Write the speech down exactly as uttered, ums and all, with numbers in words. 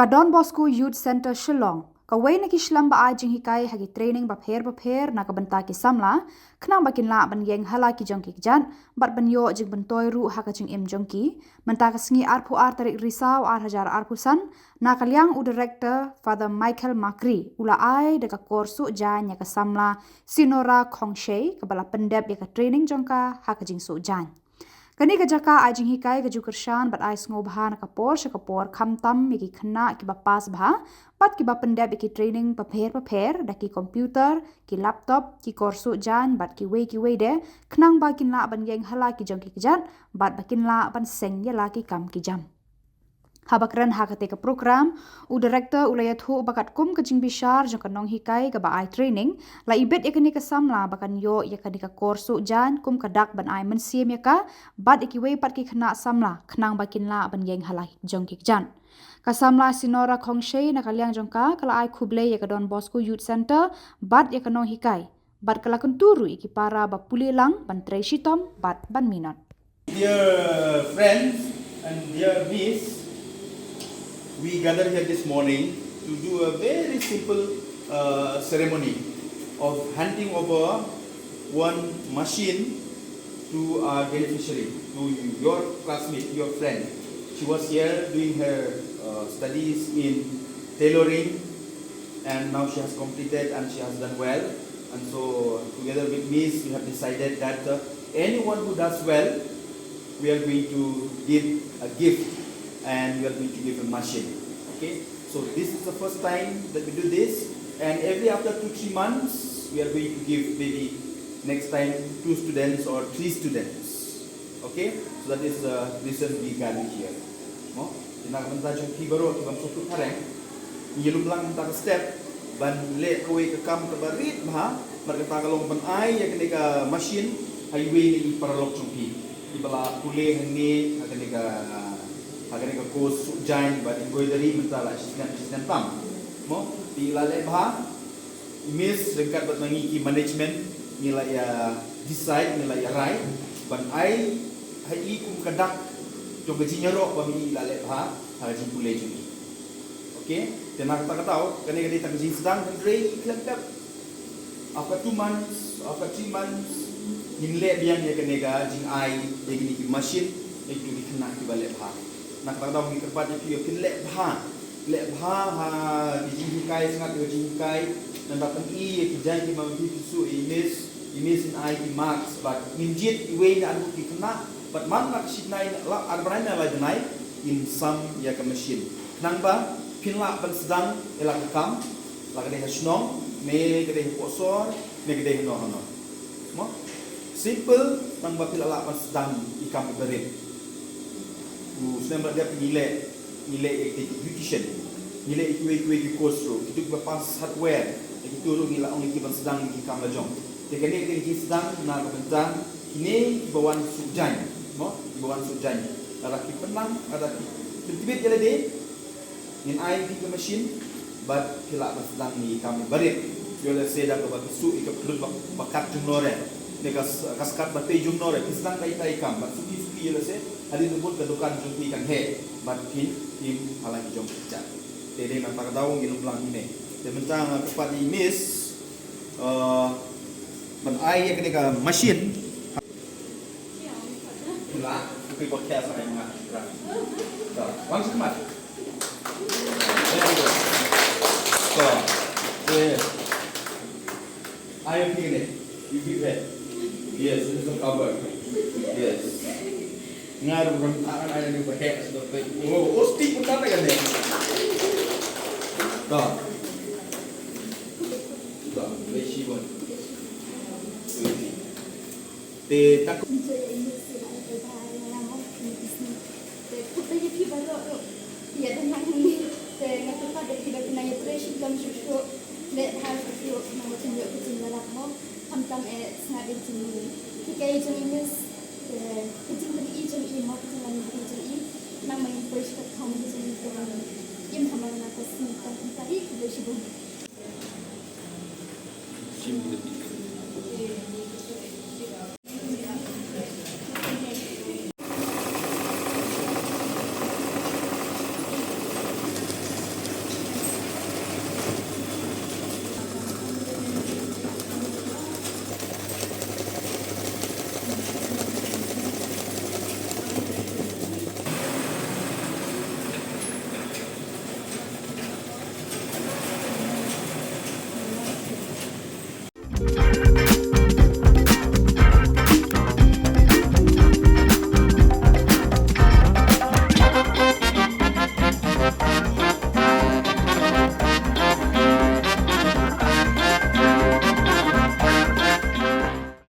Ka Don Bosco Youth Centre Shillong, kawei na ki shlem ba ai jinghikai ha ki training bapher bapher na ka bynta ki samla, khnang ba kin lah ban ïeng ha la ki jong ki kjat, bad ban ïoh jingmyntoi ruh ha ka jingim jong ki. Mynta ka sngi arphew ar tarik Risaw ar hajar arphew san, na ka liang u director Father Michael Makri, u la ai da ka kor suh jaiñ ïa ka samla Sinora Khongshei, kaba la pyndep ïa ka training jong ka ha ka jingsuh jaiñ. Kane ka jaka ai jinghikai ka ju kyrshan bad ai sngewbha na ka por sha ka por, khamtam ïa ki khynnah kiba pass bha bad kiba pyndep ïa ki training bapher bapher, da ki computer, ki laptop, ki kor suh jaiñ bad kiwei kiwei de, khnang ba kin lah ban ïeng ha la ki jong ki kjat bad ba kin lah ban seng ïa la ki kam ki jam. Haba kren ha kata ka program, u director u la ïathuh ba katkum ka jingbishar jong ka nonghikai kaba ai training, la ibit ïa kane ka samla ba kan ïoh ïa kane ka kor suh jaiñ kum ka dak ban ai mynsiem ïa ka bad ïa kiwei pat ki khynnah samla, khnang ba kin lah ban ïeng ha la jong ki kjat. Ka samla Sinora Khongshei na ka liang jong ka, ka la ai khublei ïa ka Don Bosco Youth Centre bad ïa ka nonghikai, bad ka la kyntu ruh ïa ki para ba pule lang ban trei shitom bad ban minot. Dear friends and dear Miss, we gather here this morning to do a very simple uh, ceremony of handing over one machine to our beneficiary, to your classmate, your friend. She was here doing her uh, studies in tailoring, and now she has completed and she has done well. And so, together with Miss, we have decided that uh, anyone who does well, we are going to give a gift, and we are going to give a machine. Okay? So this is the first time that we do this, and every after two, three months, we are going to give maybe next time two students or three students. Okay? So that is the reason we gather here. Mo? Te na ka bynta jong phi baroh kiba sngewthuh phareng, ngi lum lang mynta ka step ban leh kawei ka kam kaba rit bha, bad kata ka long ban ai ïa kane ka machine ha iwei na i paralok jong phi, iba la pule hangne ha kane ka, ha kane ka course suh jaiñ bad embroidery mynta la shisnem shisnem tam. Mo, phi la leh bha. Miss, ryngkat bad ma ngi ki management, ngi la ïa decide, ngi la ïa rai ban ai ha i kum ka dak jong ka jingïaroh ba ma i la leh bha ha ka jingpule jong i. Okay? Te na kata ka daw, kane ka dei tang ka jingsdang, hynrei khlem pep, after two months, after three months, ngin leh biang ïa kane ka jingai ïa kine ki machine ïa kito ki khynnah kiba leh bha. Na kata ka daw ngi kyrpad ïa phi ïa phin leh bha, leh bha ha ki jinghikai, sngap ïa ki jinghikai, nangta pyni ïa ki jaiñ kiba ma phi phi suh ïa i Miss, i Miss in ai ki marks bad ngin jied iwei na arngut ki khynnah bad man la ka shi bnai, la ar bnai ne lai bnai, ngin sam ïa ka machine. Khnang ba phin lah ban sdang ïa la ka kam, la ka dei ha shnong, ne ka dei ha pohsor, ne ka dei hano hano. Mo? Simple, tang ba phi la lah ban sdang i kam iba rit. U snem ba la dep ngi leh, ngi leh ïa ki beautician, ngi leh ïa kiwei kiwei ki course ruh, kito kiba pass hardware, ïa kito ruh ngi la ong ïa ki ban sdang ïa ki kam la jong. Te kane ka dei ka jingsdang na ka bynta kine kiba wan suh jaiñ, mo? Kiba wan suh jaiñ. Lada ki pynnang, lada ki pyntbit ïa lade, ngin ai ïa phi ka machine bad phi lah ban sdang ïa ki kam iba rit. Ïoh lehse da kaba phi suh ïa ka pyrthut ba, ba kat jong nore, ne ka s-, ka skat ba tei jong nore, phi sdang da ita i kam bad suki suki, ïoh lehse hadien ka mut ka dukan jong phi kan heh bad phin im ha la ki jong phi kjat. Te dei na kata ka daw ngi lum lang ine. Te mynta nga kyrpad ïa i Miss, uh, ban ai ïa kane ka machine. Phi lah, phi pyrkhat sa ai ma nga. To, wan sha khmat. Very good. To, yes. Ai phi ne. You give her. Yes, this is a cover. Yes. Nga ruh ram aran ai ni ba heh sa to. Oh, oh, stick pun tak kan ne. To. To, wei shi wan. Wei shi. Te tak. Te khublei ïa phi baroh ruh ïa dang nang hangne. Te nga kyrpad ïa phi ba phin nang ïatrei shitom shuh shuh, leh bha shuh shuh, namar ba phin ïoh ka jingïarap mo, khamtam eh sngap ïa ka jinghikai jong i Miss. Te ka jingpyni jong i mo, ka jinglong jong i, nang ma ngin poi sha ka thong ka jong i, te im ha man la ka sngi. Tang kumta hi, khublei shibun.